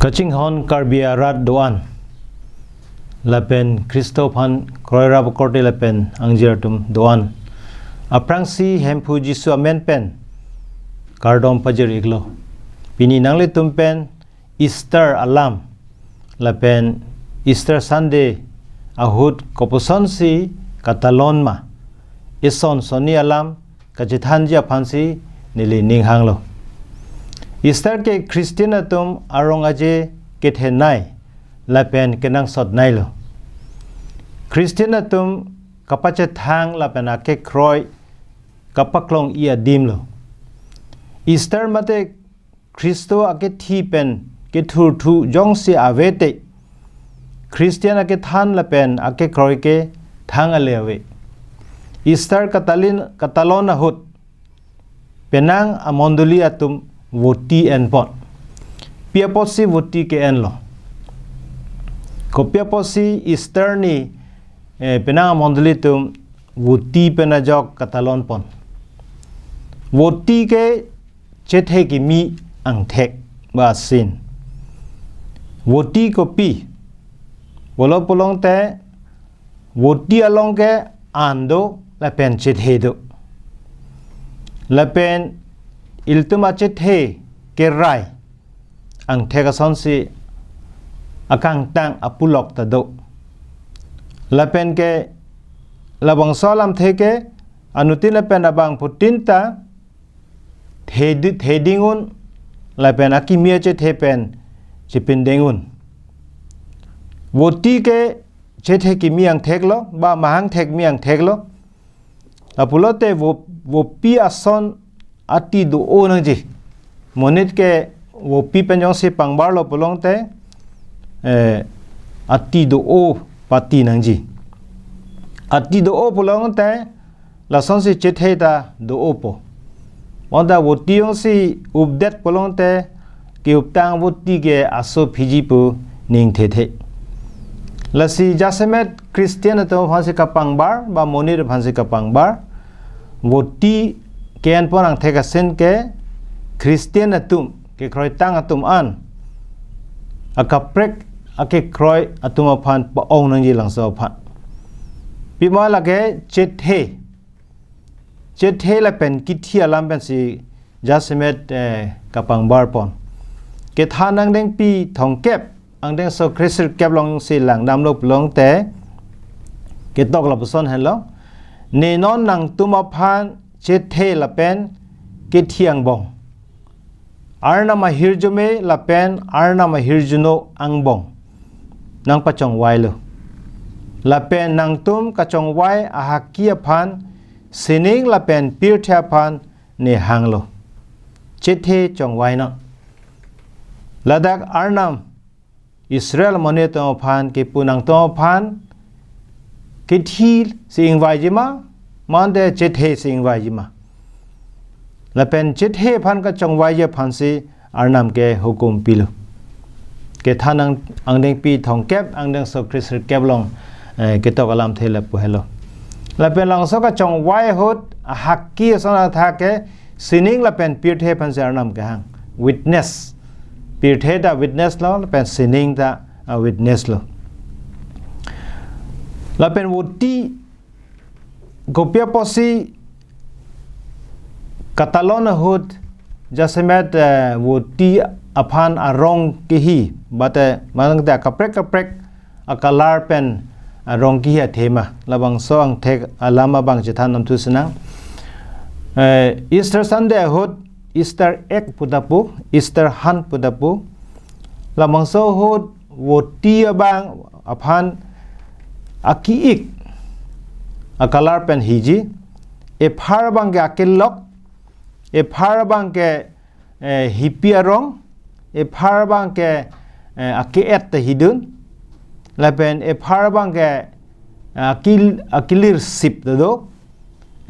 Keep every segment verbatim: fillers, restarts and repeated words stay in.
Kachinghon Karbi arat do-an lapen Khristo aphan kroirap akorte lapen angjir atum do-an, aphrangsi Hemphu Jisu amen pen kardom pajir-iklo. Pini nanglitum pen Easter alam lapen Easter Sunday ahut koposonsi katalon ma, ison sonni alam kachethanji aphansi neli ning hanglo. Easter ke Christian atum arong aje kethenei lapen kenangsotneilo. Christian atum kapachethang lapen akekroi kapaklong-i adimlo. Easter mate Khristo akethi pen kethurthu jongsi ave te, Christian akethan lapen akekroi ke thang ale ave. Easter katalin, katalon ahut penang amondoli atum voti enpon. Pi apotsi voti ke-enlo? Kopi apotsi Easter ni, eh, penang amondoli atum voti pen ajok katalon pon? Voti ke chethe kimi angthek ba asin. Voti kopi? Pulo pulote voti along ke an do lapen chethe do. Lapen ilitum achethe kerai angthek asonsi akangtang apulok ta do. Lapen ke labangso alamthe ke anuttin lapen abangphutin ta thedi-, theding un lapen akimi achethe pen chepindeng un. Voti ke chethe kimi angtheklo ba mahang thek kimi angtheklo. Lapulote vo-, vopi ason ati do-o nangji. Monit ke vopi pen jongsi pangbarlo pulote, eh, ati do-o pati nangji. Ati do-o pulote lasonsi chethe ta do-opo. Bonta voti jongsi updet pulote ke-uptang voti ke aso phiji pu ning thethe. Lasi jasemet Christian atum aphansi kapangbar ba monit aphansi kapangbar, voti ke-enpon angthek asin ke Christian atum, kekroitang atum an akaprek akekroi atum aphan pa-ong nangji, langso aphan. Pima lake chethe, chethe lapen kithi alam pensi jasemet, eh, kapangbar pon. Kethan angdengpi thomkep, angdengso kresirkep alongsi langdamlo pulote ketok lapuson henlo: Ne non nangtum aphan chethe lapen kithi angbong, Arnam ahirjume lapen Arnam ahirjuno angbong nangpachongvailo. Lapen nangtum kachongvai ahaki aphan sining lapen pirthe aphan ne hanglo. Chethe chongvainon. Ladak Arnam Israel amonit atum aphan kipu nangtum aphan kithi si ingvaiji ma, mante chethe si ingvaiji ma? Lapen chethe aphan kachongvaiji aphansi Arnam ke hukum pilo. Kethan ang-, angdengpi thomkep, angdengso kresirkep along, eh, ketok alamthe lapu helo. Lapen langso kachongvai ahut ahaki ason athak ke sining lapen pirthe aphansi Arnam kehang. Witness. Pirthe ta witness lo, lapen sining ta, ah, witness lo. Lapen voti kopi apotsi katalon ahut jasemet, eh, voti aphan arong kehi, bate manang te akaprek kaprek a-colour pen arong kehi athema, labangso angthek alam abang chethan namthu sinang. Eh, Easter Sunday ahut, Easter egg pu ta pu, Easter hunt pu ta pu, labangso ahut voti abang aphan aki-ik a-colour pen hiji, ephar abang ke akelok, ephar abang ke, eh, hipi arong, ephar abang ke, eh, ake-et ta hidun, lapen ephar abang ke, eh, akil-, akilir sip ta do,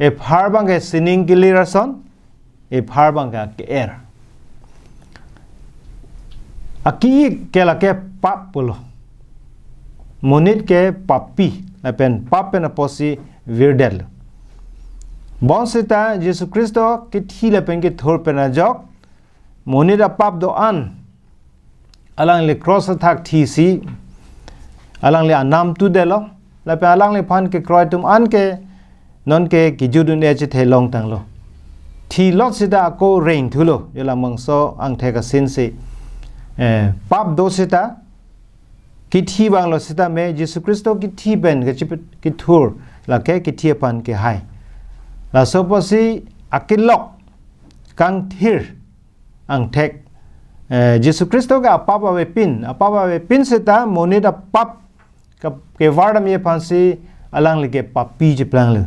ephar abang ke sining kilir ason, ephar abang ke ake-er. Aki-ik ke lake pap pulo. Monit ke papi, lapen pap pen apotsi virdetlo. Bonsita Jisu Khristo kithi lapen kithur pen ajok, monit apap do-an alangli cross athak thisi, alangli anam tudetlo, lapen alangliphan kekroi atum anke nonke kejut un-e chethe longtanglo. Thilot sita ako rengthulo, jo labangso angthek asinsi. Eh, pap do sita, kithi vanglo sitame, Jisu Khristo kithi pen kachip-, kithur, lake kithi aphan kehai. Laso apotsi akelok, kangthir, angthek. Eh, Jisu Khristo ke apap avepin, apap avepin sita monit apap ke, kevardamji aphansi alangli ke papi cheplanglo.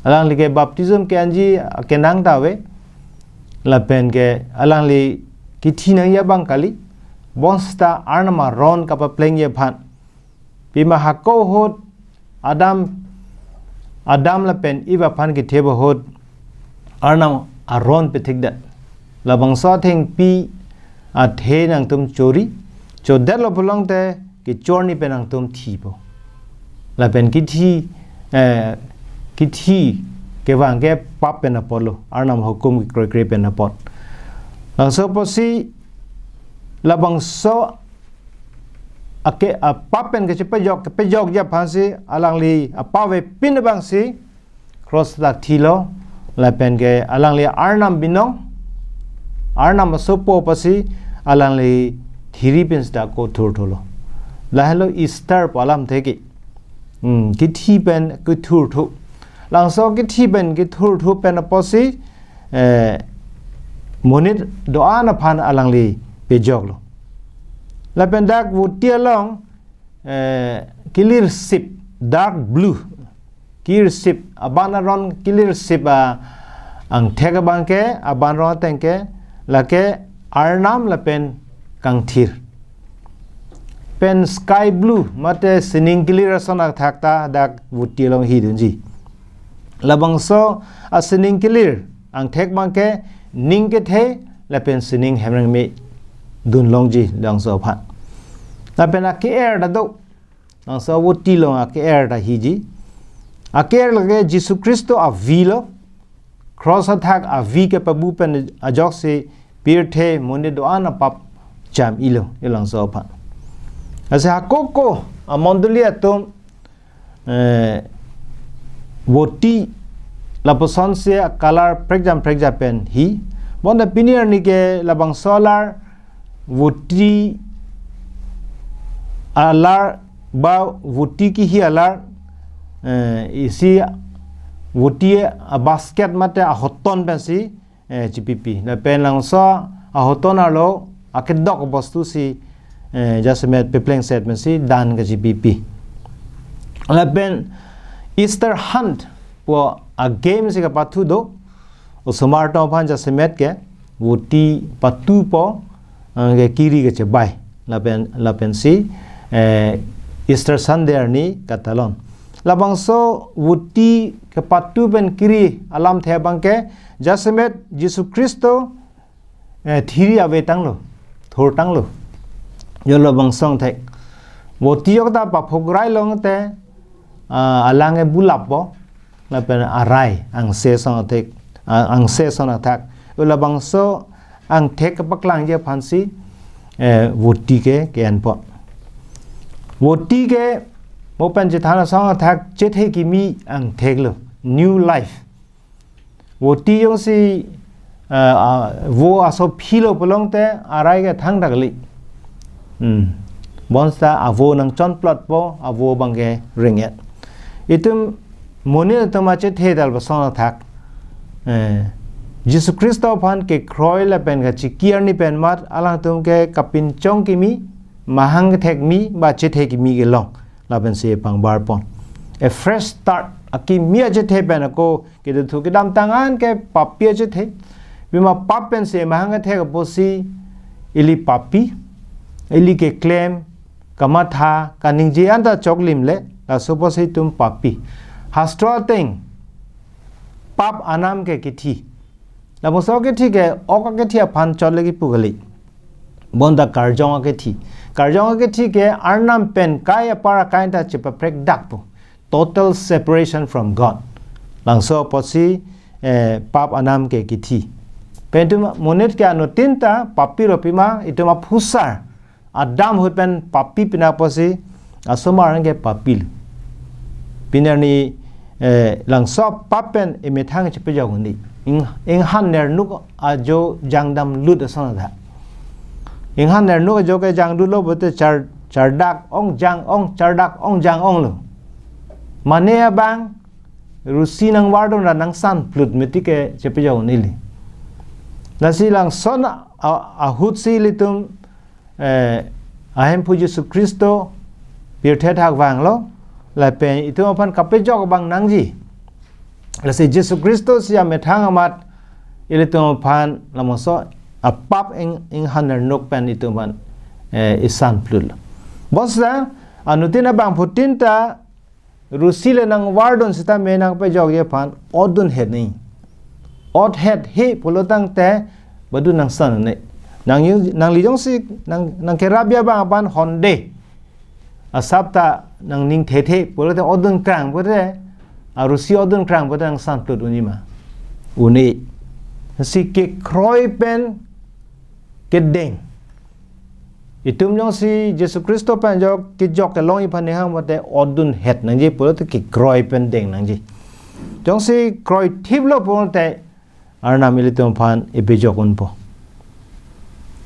Alangli ke baptism ke-enji akenang ta ave. Lapen ke alangli kithi nangji abang kali. Bonsita Arnam aron kapaplengji aphan. Pima hako ahut Adam, Adam lapen Eve aphan kethep ahut Arnam aron pethikdet. Labangso athengpi athe nangtum chori, chodetlo pulote kechorni pen nangtum thipo. Lapen kithi, eh, kithi kevang ke pap pen apotlo, Arnam ahukum kekroikre pen apot. Laso apotsi labangso ake, apap pen kachepajok, kepajokji aphansi alangli apap avepin abangsi cross athak thilo, lapen ke alangli Arnam binong, Arnam asopo apotsi alangli thiri pen sita ako thurthulo. Lahelo Easter pu alamthe ke. Hmm, kithi pen kethurthu. Labangso kithi pen kethurthu pen apotsi, eh, monit do-an aphan alangli pejoklo. Lapen dak voti along, eh, kelirsip, dark blue, kelirsip, aban aron kelirsip a, angthek abang ke, aban aron ateng ke, lake Arnam lapen kangthir. Pen sky blue, mate sining kelir ason athak ta dak voti along hidunji. Labangso asining kelir, angthek abang ke ning kethe, lapen sining hemreng me dunlongji labangso aphan. Lapen ake-er ta do, labangso voti along ake-er ta hiji. Ake-er lake Jisu Khristo avilo, cross athak avi kepabu pen ajoksi pirthe monit do-an apap cham-ilo, labangso aphan. Lasi hako ako amondoli atum, eh, voti lapusonsi a-colour prekjam prekjam pen hi. Bonta pini arni ke labangso alar voti alar ba voti kihi alar, eh, isi voti abasket mate ahoton pensi, eh, chipipi. Lapen labangso ahoton arlo akedok abostu si, eh, jasemet peplengset pensi dan kachipipi. Lapen Easter hunt pu agame si kapathu do, osomar atum aphan jasemet ke voti patupo, eh, ke kiri kachebai. Lapen, lapensi, eh, Easter Sunday arni katalon. Labangso voti kepatu pen kiri alamthe abang ke, jasemet Jisu Khristo, eh, thiri avetanglo, thurtanglo. Jo labangso angthek. Voti ajok ta paphugrai longte, ah, alang ke bulappo, lapen arai angse asonthek, a-, angse ason athak. Jo labangso angthek kepaklangji aphansi, eh, voti ke ke-enpo. Voti ke mo pen chethan asong athak chethe kimi angtheklo, new life. Voti jongsi, eh, ah, vo aso philo pulote arai ke thangta kali. Hmm. Bonsita avo nangchonplotpo, avo abang ke ringet. Itum monit atum achethe tal ba asong athak, eh, Jisu Khristo aphan kekroi lapen kachikir arni pen mat alangtum ke kapinchong kimi, mahang kethek kimi, ba chethe kimi kelong. Lapensi pangbarpon. A fresh start, akimi achethe pen ako kedothu kedamtang an ke papi achethe. Pima pap pensi mahang kethek apotsi ili papi, ili keklem, kamatha, kaningje anta choklimle, laso apotsi itum papi. Hastro ateng, pap anam ke kithi. Labangso kithi ke ok akithi aphan chot le kipu kali. Bonta karjong akithi. Karjong akithi ke Arnam pen kai apar akai ta chepaprekdakpo. Total separation from God. Labangso apotsi, eh, pap anam ke kithi. Pen itum monit ke anuttin ta papilo pima itum aphusar Adam ahut pen papi pinak apotsi, asomar ke papi lo. Pini arni, eh, langso apap pen emethang chepejok un-e. Ing, inghan nernuk ajo jangdam lut ason adha. Inghan nernuk ajo ke jangdam lut lo pulote char, chardak ong jang ong, chardak ong jang ong lo. Mane abang, rusi nangvardun ra nangsan plut metik ke chepejok un-e li. Lasi lason a, a, ahutsi ilitum, eh, ahemphu Jisu Khristo pirthe athak vanglo, lapen itum aphan kapejok abang nangji. Lasi Jisu Khristo si amethang amat ilitum aphan lamoso apap ing, inghan nernuk pen itum aphan, eh, isan plut lo. Bonsita, anuttin abangphutin ta rusi le nangvardun sitame nangpejokji aphan otdunhet nangji. Othet he pulo tangte badun nangsan un-e. Nang yu, nangli jongsi, nang, nangkerapji abang aphan honde. Asap ta nangning thethe pulote otdun krang pulote, arusi otdun krang pulote nangsan plut unji ma? Un-e. Si kekroi pen kedeng. Itum jongsi Jisu Khristo pen ajok kejok kelongji aphan ninghang mate otdunhet nangji pulote kekroi pen deng nangji. Jongsi kroithip lo pulote Arnam ilitum aphan epejok unpo.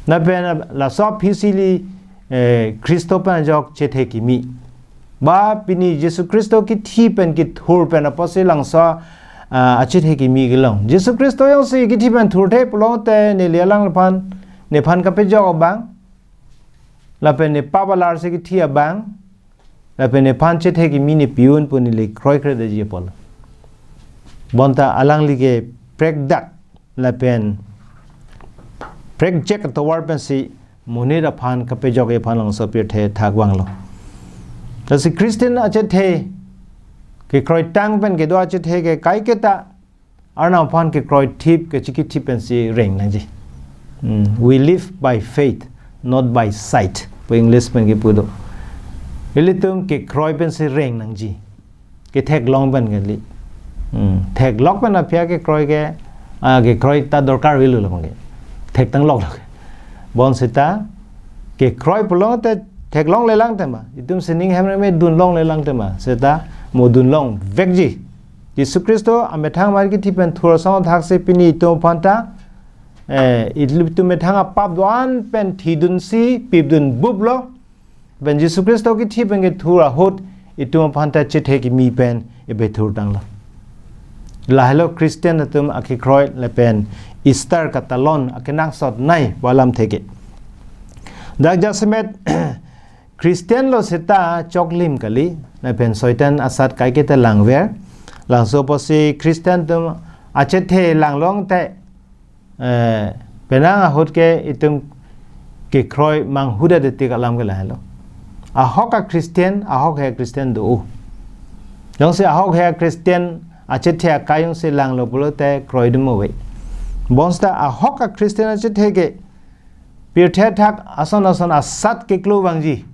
Lapen laso aphisi ili, eh, Khristo pen ajok chethe kimi. Ba pini Jisu Khristo kithi pen kethur pen apotsi langso, ah, achethe kimi kelong. Jisu Khristo jongsi kithi pen thurthe pulote neli alangliphan, nephan kapejok abang, lapen nepap alar si kithi abang, lapen nephan chethe kimi ne pi-un pu neli kroikredetji apotlo. Bonta alangli ke prekdak lapen prekjek atovar pensi monit aphan kapejokji aphan langso pirthe athak vanglo. Lasi Christian achethe, kekroitang pen kedo achethe ke kaiketa Arnam aphan kekroithip kachikithip pensi reng nangji. Hmm, we live by faith, not by sight pu English pen kipu do. Ilitum kekroi pensi reng nangji. Ketheklong pen kali. Hmm, theklok pen aphi akekroi ke, ah, kekroi ta dorkar avelo labang ke. Thektang lok lok. Bonsita kekroi pulote theklongle lang tema. Itum sining hem reme dunlongle lang tema. Seta mo dunlongvekji. Jisu Khristo amethang amat kithi pen thur ason athaksi pini itum aphan ta, eh, ilitum methang apap do-an pen thidunsi pipdun buplo. Pen Jisu Khristo kithi pen kethur ahut itum aphan ta chethe kimi pen epethurtanglo. Lahelo Christian atum akekroi lapen Easter katalon akenangsot nei pu alamthe ke. Dak jasemet Christian lo seta choklim kali, lapen Soitan asat kaiketa langver. Langso apotsi Christian atum achethe langlong te, eh, penang ahut ke itum kekroi manghuda detik alam ke lahelo. Ahok a-Christian, ahok he Christian do-o. Jongsi ahok he a-Christian achethe akai jongsi langlo pulote kroidun ave. Bonsita ahok a-Christian achethe ke pirthe athak ason ason asat keklo vangji.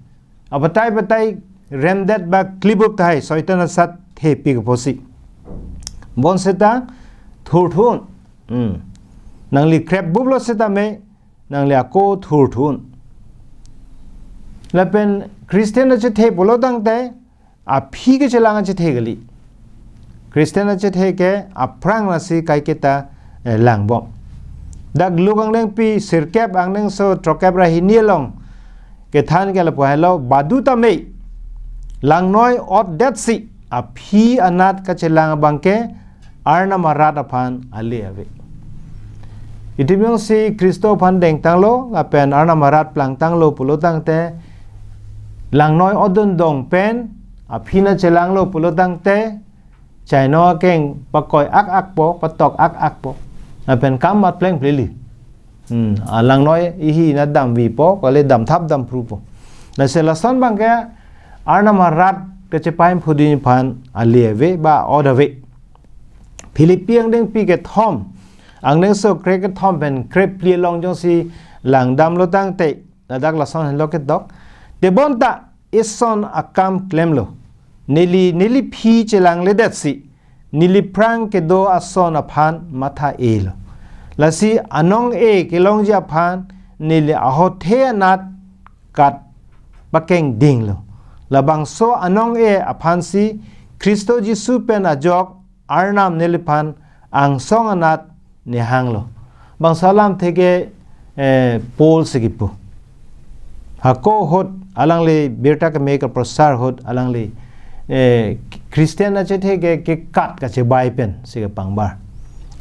Abatai batai remdet ba klibup tahai Soitan asat thepik apotsi. Bonsita thurthun. Hmm. Nangli krep buplo sitame, nangli ako thurthun. Lapen Christian achethe pulo tangte, aphi kechelang achethe kali. Christian achethe ke aphrang lasi kaiketa, eh, langbom. Dak Luke anglengpi sirkep angdengso throkkep ra hini along kethan ke lapu helo badu tame langnoi otdetsi aphi anat kachelang abang ke Arnam arat aphan ale ave. Itum jongsi Khristo aphan dengtanglo, lapen Arnam arat plangtanglo pulo tangte, langnoi otdun dong pen, aphi nat chelanglo pulo tangte, chaino akeng pakoi ak-ak po, patok ak-ak po. Lapen kam mat plengple li. Hmm, alangnoi ihi nat damvi po, kali damthap dampru po. Lasi lason abang ke Arnam arat kachepahemphu dun aphan ale ave ba ot ave. Philippi angdengpi kethom, angdengso krekethom pen krephli along jongsi langdamlo tangte, ladak lason henlo ketok. Tebonta ison akam klemlo. Neli, neli aphi chelangledetsi neliphrang kedo ason aphan matha-elo. Lasi anong-e kelongji aphan neli ahothe anat kat pakengdinglo. Labangso anong-e aphansi Khristo Jisu pen ajok Arnam neliphan angsong anat nehanglo. Bangso alamthe ke, eh, Paul si kipu. Hako ahut alangli birta keme kaprosar ahut alangli, eh, Christian achethe ke, ke kat kachebai pensi kepangbar.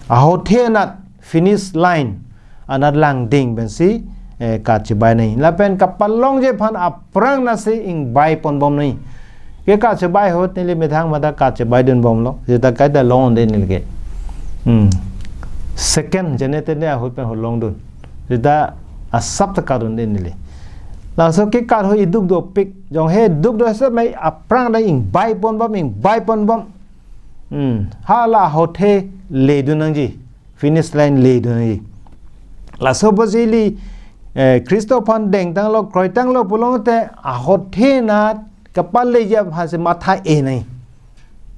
Ahothe anat finish line anat langding pensi, eh, kat chebai nangji. Lapen kapalongji aphan aphrang anatsi ingbai ponbom nangji. Ke kat chebai ahut neli methang mata kat chebaidunbomlo. Seta kaita longdun neli ke. Hmm. Second jene tene ahut pen ahut longdun. Seta asap ta katdundun neli. Laso ke kat ahut iduk dopik. Jong he duk do setame aphrang ta ingbai ponbom, ingbai ponbom. Hmm. Hala ahothe ledun nangji. Finish line ledun nangji. Laso apotsi ili, eh, Khristo aphan dengtanglo, kroitanglo pulote ahothe anat kapaleji aphansi matha-e nangji.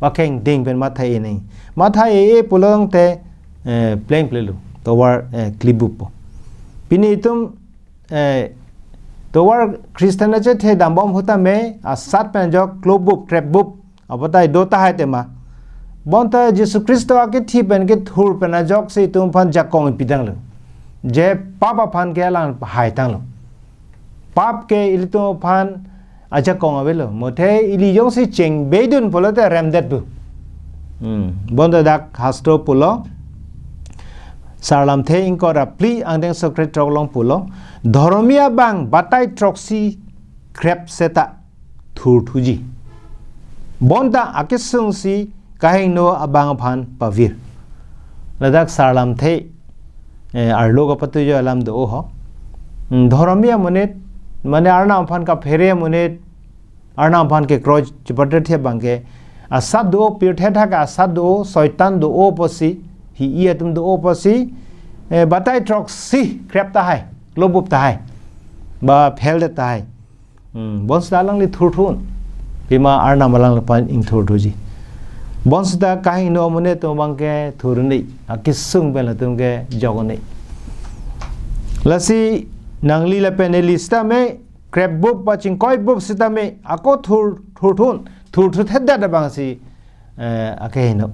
Pakengding pen matha-e nangji. Matha-e-e pulote, eh, plengplelo. Tovar, eh, klibup po. Pini itum, eh, tovar Christian achethe dambom ahut tame, asat pen ajok klobup, krepbup abatai do tahai tema. Bonta Jisu Khristo akethi pen kethur pen ajoksi itum aphan jakong pidanglo. Je pap aphan ke alang haitanglo. Pap ke ilitum aphan ajakong avelo. Mothe ili jongsi chengbeidun pulote remdet pu. Hmm. Bonta dak hastro pulo. Sarlamthe ingkoi ra phli angdeng sokret throk along pulo. Dhoromi abang batai throksi krep seta thurthuji. Bonta akesungsi kahingno abang aphan pavir. Ladak sarlamthe, eh, arlo kapatujo alam do ho. Hmm, dhoromi amonit, mane Arnam aphan kaphere amonit, Arnam aphan kekroi chepaterthe abang ke, asat do, pirthe thak asat do, soitan do apotsi, hi-i atum do apotsi, eh, batai throksi krep tahai, klobup tahai, ba pheldet tahai. Hmm, bonseta alangli thurthun. Pima Arnam alangliphan ingthurthuji. Bonseta kahingno amonit atum abang ke thurni, akesung pen latum ke jokni. Lasi nangli lapen neli sitame krepbup ba chingkoibup sitame ako thur, thurthun, thurthuthetdet abangsi, eh, akehingno.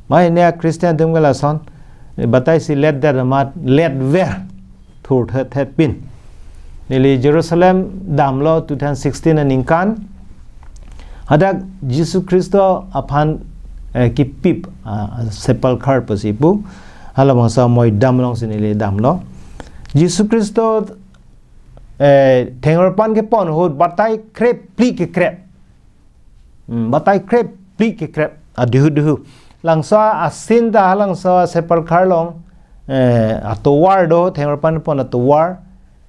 Mai ne a-Christian atum ke lason, eh, bataisi letdet amat letver thurthethet pin. Neli Jerusalem damlo two thousand sixteen aningkan. Hadak Jisu Khristo aphan, eh, kipip, ah, sepulchre pusi pu. Halabangso amoidam alongsi neli damlo. Jisu Khristo, eh, thengparpan kepon ahut batai krephli kekrep. Hmm, batai krephli kekrep. Aduhu duhu. Langso asin ta halangso sepulchre along, eh, atovar do, thengparpan pon atovar.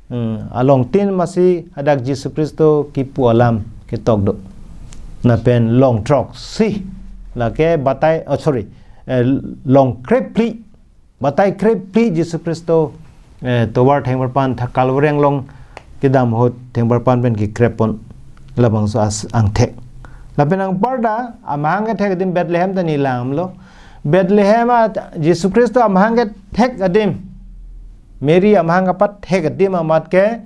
Hmm, alongtin masi hadak Jisu Khristo kipu alam ketok do. Lapen long throksi. Lake batai, oh, sorry. Eh, long krephli. Batai krephli Jisu Khristo, eh, tovar thengparpan tha Kalvari along kedam ahut thengparpan pen kekreppon labangso as angthek. Lapen anparta amahang kethek adim Bethlehem ta neli langlo. Bethlehem a Jisu Khristo amahang kethek adim, Mary amahang kapathek adim amat ke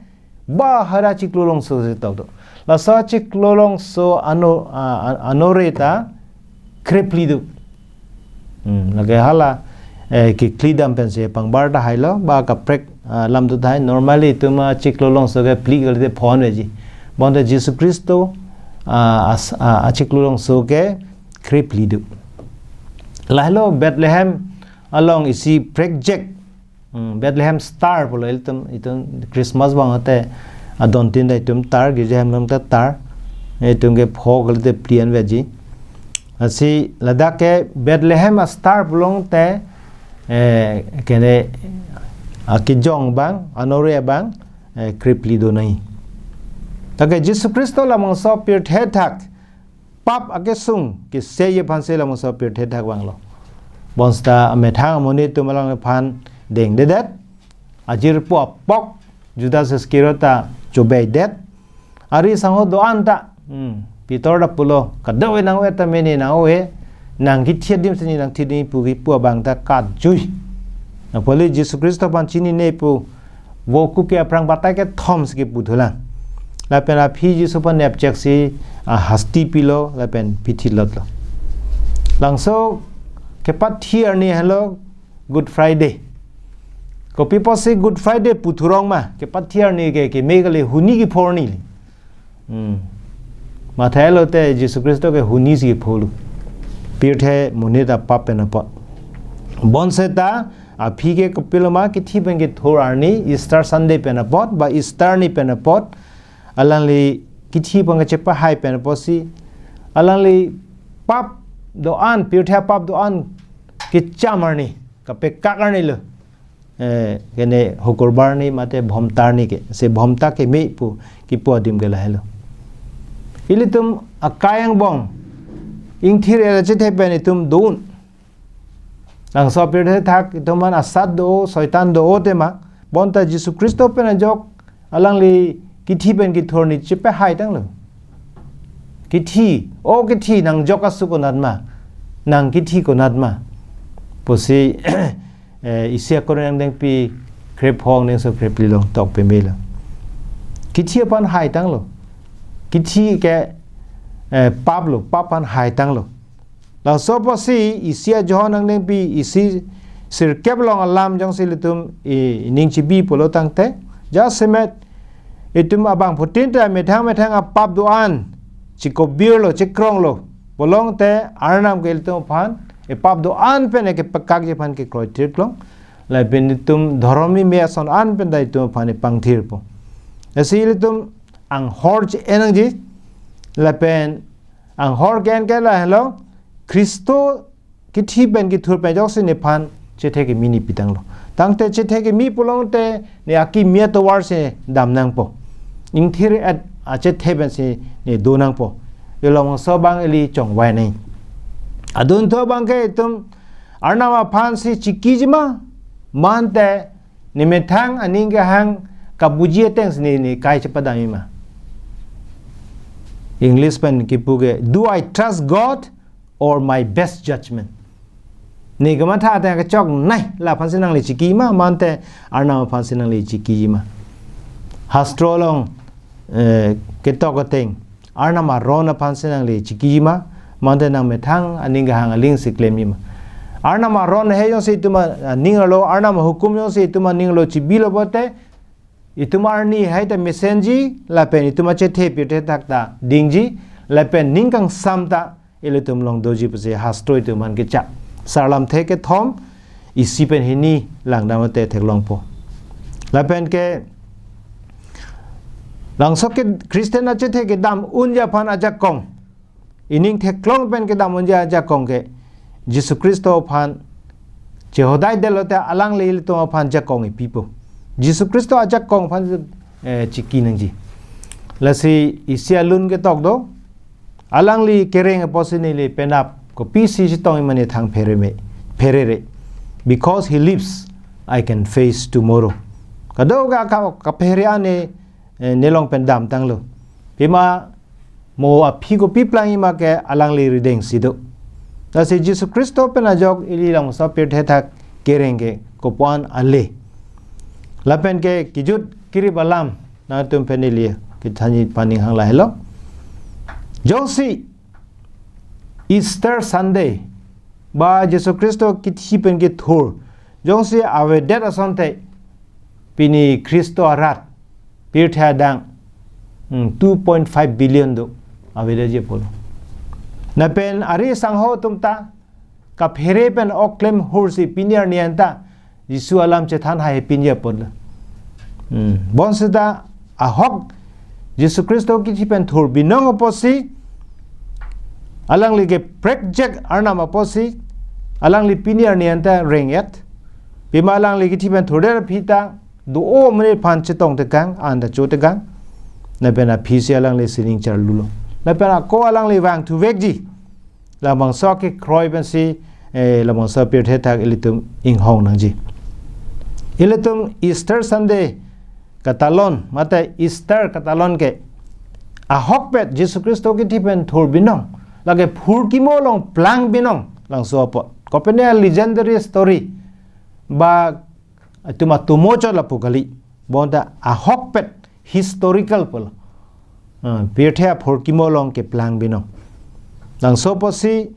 Bahar achiklo longso si tok do. Laso achiklo longso ano, a, a, anore ta krephli do. Hmm, lake hala, eh, keklidam pensi pangbar tahailo, ba kaprek, ah, lam do tahai. Normally itum achiklo longso ke phli kalite phonji. Bonta Jisu Khristo, ah, as, ah, achiklo longso ke krephli do. Lahelo Bethlehem along isi prekjak Hmm, Bethlehem Star pulo ilitum, itum Christmas abang ate adon tin ta itum tar, girja hem along ta tar. Itum ke pho kalite phli an veji. Lasi ladak ke Bethlehem a-star pulote, eh, kene akejong abang, anore abang, eh, krephli do nangji. Lake Jisu Khristo labangso pirthe thak, pap akesung keseji aphansi labangso pirthe thak vanglo. Bonseta amethang amonit atum alangliphan dengdedet. Ajirpo apok Judas Iskariot ta chobeidet. Ari sangho do-an ta, hmm, Peter ta pulo, kadokave nang-o-et tame ne nang-o-e, nang kithi adim si ne nangthi ding pu kipu abang ta katjui. Apotsi Jisu Khristo aphan chinine pu Voku ke aphrang batai kethom si kipu thulang. Lapen aphi Jisu aphan nepchek si, ah, hasti pilo, lapen pithi lotlo. Langso kepathi arni helo Good Friday. Kopi apotsi Good Friday pu thurong ma, kepathi arni ke, keme kali, huni kepho arni. Hmm. Matha lote Jisu Khristo ke huni si pholo. Pirthe monit apap pen apot. Bonseta aphi ke kopilo ma, kithi pen kethur arni, Easter Sunday pen apot, ba Easter arni pen apot, alangli kithi pen kachepahai pen apotsi, alangli pap do-an, pirthe apap do-an kecham arni, kapekak arni lo. Eh, kene Hukurbar arni mate Bhomta arni ke, se Bhomta keme pu kipu adim ke lahelo. Ilitum akai angbong, ingthir-et achethe pen itum do-un. Langso pirthe thak itum aphan asat do, soitan do-o tema, bonta Jisu Khristo pen ajok, alangli kithi pen kethur arni chepahai tanglo. Kithi, o kithi, nang jok asu konat ma, nang kithi konat ma pusi, eh, isi akorte angdengpi krepho angdengso krephli along tok pemelo. Kithi aphan hai tanglo. Kithi ke, eh, pap lo, pap aphan hai tanglo. Laso apotsi isi aJohon angdengpi isi sirkep along alam jongsi ilitum i-, ining chibi pulo tangte, jasemet itum abangphutin ta methang methang apap do-an chikobirlo, chikronglo pulote Arnam ke ilitum aphan epap do-an pen ekepekakji aphan kekroitirklong. Lapen itum dhorom meme ason an pen ta itum aphan epangthirpo. Lasi ilitum anghor che-en nangji, lapen anghor ke-en ke lahelo, Khristo kithi pen kethur pen ajoksi nephan chethe keme ne pitanglo. Tangte chethe keme pulote ne akimi atovar si dam nangpo. Ingthir-et achethe pen si ne do nangpo. Ilong so abang ili chongvai nang. Adunthu abang ke itum Arnam aphan si chikiji ma, mante ne methang aning kehang kabuji ateng si ne, ne kai chepadamji ma. English pen kipu ke, "Do I trust God or my best judgment?" Ne kamatha ateng kechoknei, la aphan si nangli chikiji ma, mante Arnam aphan si nangli chikiji ma. Hastro along, eh, ketok ateng, Arnam aron aphan si nangli chikiji ma, mante nang methang aning kehang aling si klemji ma. Arnam aron hei jongsi itum aning arlo, Arnam ahukum jongsi itum aning arlo chibilo pulote, itum arni hai ta mesenji, lapen itum achethe pirthe thak ta dingji, lapen ning kangsam ta ilitum along doji pusi hastro itum aphan kechak. Sarlamthe kethom, isi pen hini langdamte theklongpo. Lapen ke, langso ke Christian achethe kedam unji aphan ajakong, ining theklong pen kedam unji ajakong ke Jisu Khristo aphan chehodai detlote alangli ilitum aphan jakong ipipo. Jisu Khristo ajakong aphan, eh, chiki nangji. Lasi isi alun ketok do, alangli kereng apotsi neli penap kopisi chetongji ma ne thang phereme, pherere. "Because he lives, I can face tomorrow." Kadokave ka, kaphere an ne, eh, nelong pen damtanglo. Pima mo aphi kopi plangji ma ke alangli rideng si do. Lasi Jisu Khristo pen ajok ili langso pirthe thak kereng ke kopuan ale. Lapen ke kejut kerip alam nangtum pen ili kethanji paning hang lahelo. Jongsi Easter Sunday ba Jisu Khristo kithi pen kethur jongsi avedet asonte, pini Khristo arat pirthe adang, hmm, two point five billion do avedetji pulo. Lapen ari sangho atum ta kaphere pen ok klem hur si pini arni anta Jisu alam chethan hai pinji apotlo. Hmm. Bonseta ahok Jisu Khristo kithi pen thur binong apotsi, alangli ke prekjak Arnam apotsi, alangli pini arni anta reng-et. Pima alangli kithi pen thurdet aphi ta do-o amonit aphan chetong tekang, an ta cho tekang. Lapen aphi si alangli sining charlulo. Lapen ako alangli vangthu vekji. Labangso kekroi pensi, eh, labangso pirthe thak ilitum inghong nangji. Ilitum Easter Sunday katalon, mate Easter katalon ke ahokpet Jisu Khristo kithi pen thur binong, lake phurkimo along plang binong, langso apot. Kopine legendary story ba itum atomo chot lapu kali. bonta ahokpet historical pulo. Ah, pirthe aphurkimo along keplang binong. Nangso pusi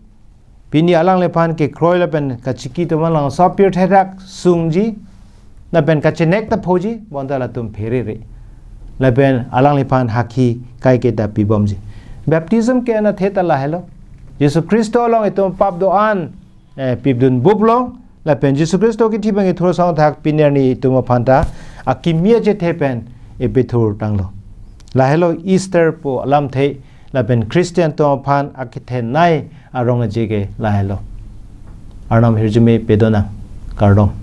pini alangliphan kekroi lapen kachiki atum alangso pirthe dak sungji, lapen kachenek ta phoji, bonta latum pherere. Lapen alangliphan hakhi kaiketa pibomji. Baptism ke anatthe ta lahelo. Jisu Khristo along itum pap do-an, eh, pipdun buplo, lapen Jisu Khristo kithi bang ithur song thak pini arni itum aphanta akimi achethe pen ipithur tanglo. Lahelo Easter pu alamthe, lapen Christian atum aphan akethenei arong aje ke lahelo. Arnam hirjume pedonang, kardom.